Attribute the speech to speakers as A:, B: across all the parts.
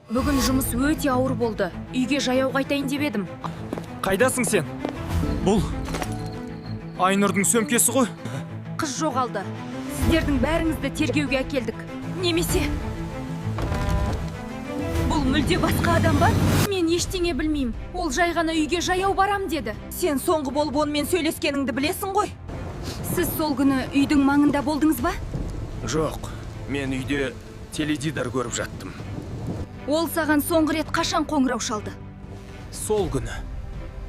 A: Бүгін жұмыс өте ауыр болды. Үйге жаяу қайтайын деп едім.
B: Қайдасың сен? Бұл Айнұрдың сөмкесі ғой.
A: Қыз жоғалды. Сіздердің бәріңізді тергеуге әкелдік. Немесе бұл мүлде басқа адам ба? Мен ештеңе білмеймін. Ол жай ғана үйге жаяу барам деді.
C: Сен соңғы болып онымен сөйлескеніңді білесің ғой.
A: Сіз сол күні үйдің маңында болдыңыз ба?
D: Жоқ, мен үйде теледидар көріп жаттым.
A: Ол саған соңғы рет қашан қоңырау шалды?
B: Сол күні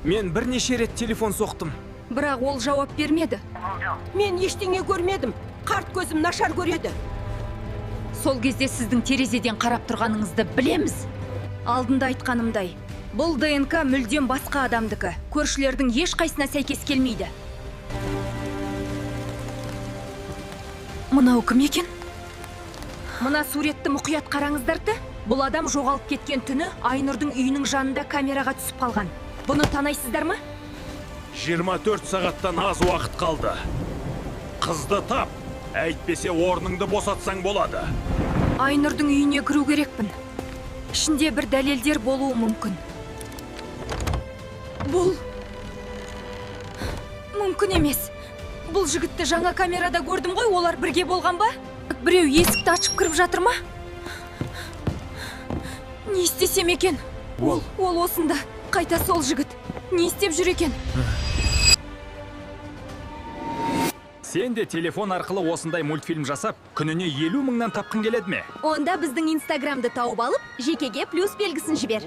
B: мен бірнеше рет телефон соқтым.
A: Бірақ ол жауап бермеді.
C: Мен ештеңе көрмедім. Қарт көзім нашар көреді.
A: Сол кезде сіздің терезеден қарап тұрғаныңызды білеміз. Алдында айтқанымдай, бұл ДНК мүлдем басқа адамдікі. Көршілердің ешқайсына сәйкес келмейді. Мынау кім екен? Мына суретті мұқият қараңыздарды. Бұл адам жоғалып кеткен түні Айнұрдың үйінің жанында камераға түсіп қалған. Бұны танайсыздар ма?
D: 24 сағаттан аз уақыт қалды. Қызды тап, әйтпесе орныңды босатсаң болады.
A: Айнұрдың үйіне кіру керекпін. Ішінде бір дәлелдер болуы мүмкін. Бұл мүмкін емес. Бұл жігітті жаңа камерада көрдім ғой, олар бірге болған ба? Біреу есікті ашып кіріп жатыр ма? Не істесем екен?
D: Ол
A: Ол осында. Қайта сол жігіт. Не істеп жүр екен?
B: Сен де телефон арқылы осындай мультфильм жасап, күніне 50 мыңнан тапқың келеді ме?
E: Онда біздің инстаграмды тауып алып, жекеге плюс белгісін жібер.